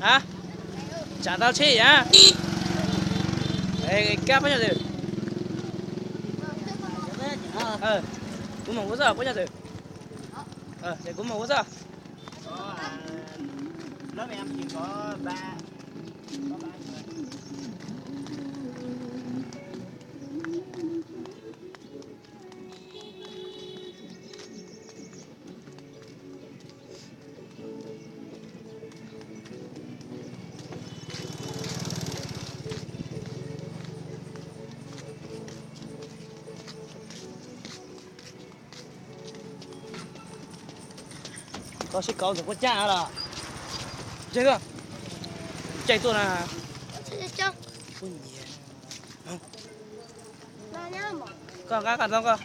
A, tsam tau tsheb a. Kab puab nyuag twm. Kuv moog kuv xwb puab nyuag twm. Es kuv moog kuv xwb. Koj sib kauv ntawm puab caj los? Caij tuaj na. Koj nqa koj ntoo koj.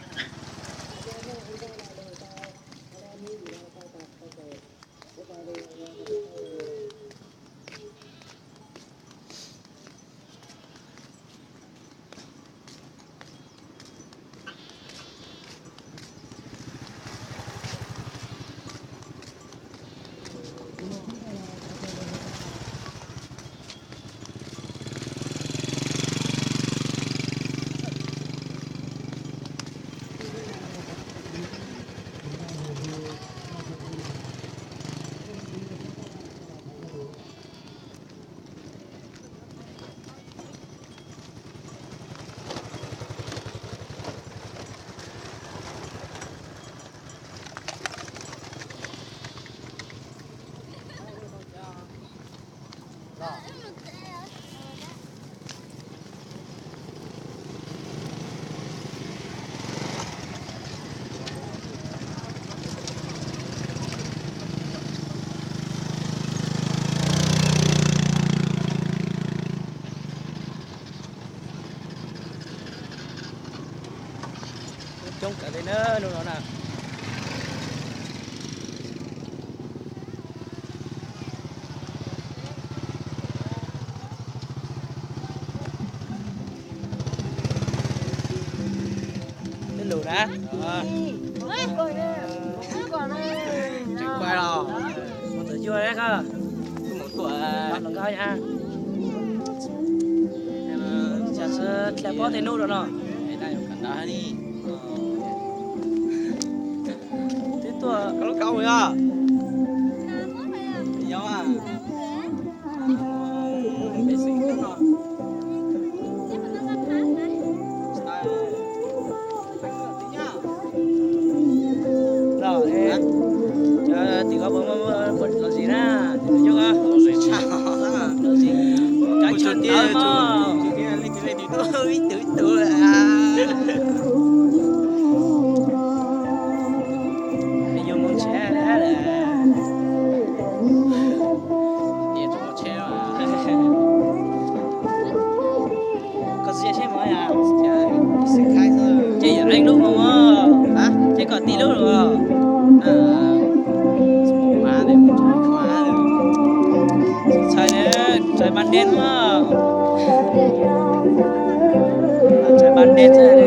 Coob kawg li na hnub no na. Twb lug na. Tseem kuaj los? Mus ntawm cuaj koj. Mus tuaj los nkag. Cas tsis dlha pob tej hnub no no. Twb tuaj. Tim ko puas muaj los zis na? Tim coj ko. Los zis kav tshuaj tawv mog. Yuav mus tsheb li hab lawm. Koj txiv tsheb mog yom? Ces yog leej lub mog, ces koj tij lub los? Txhais, txhais pas dej mog. Txhais pas dej txhais.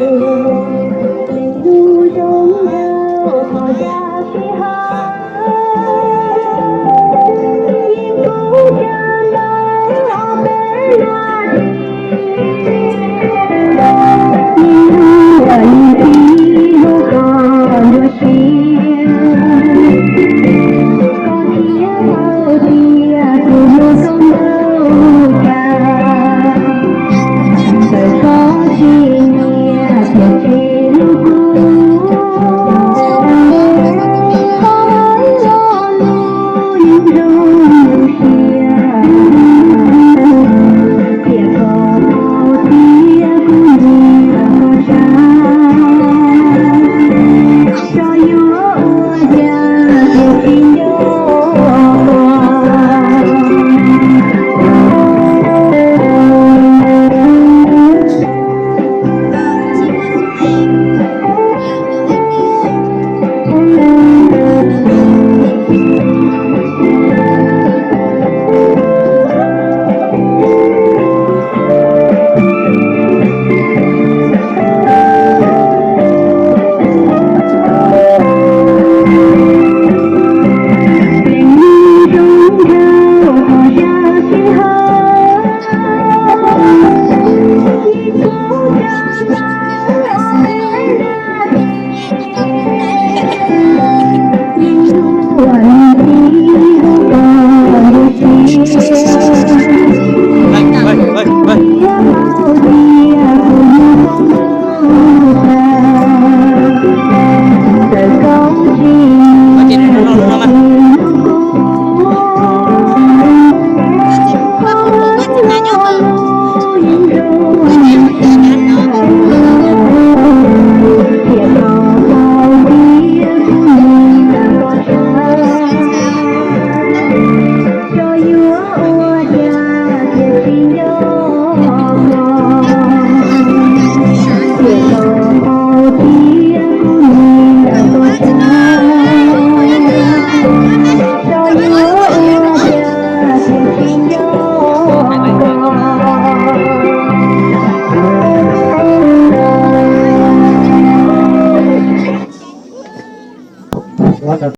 Tsis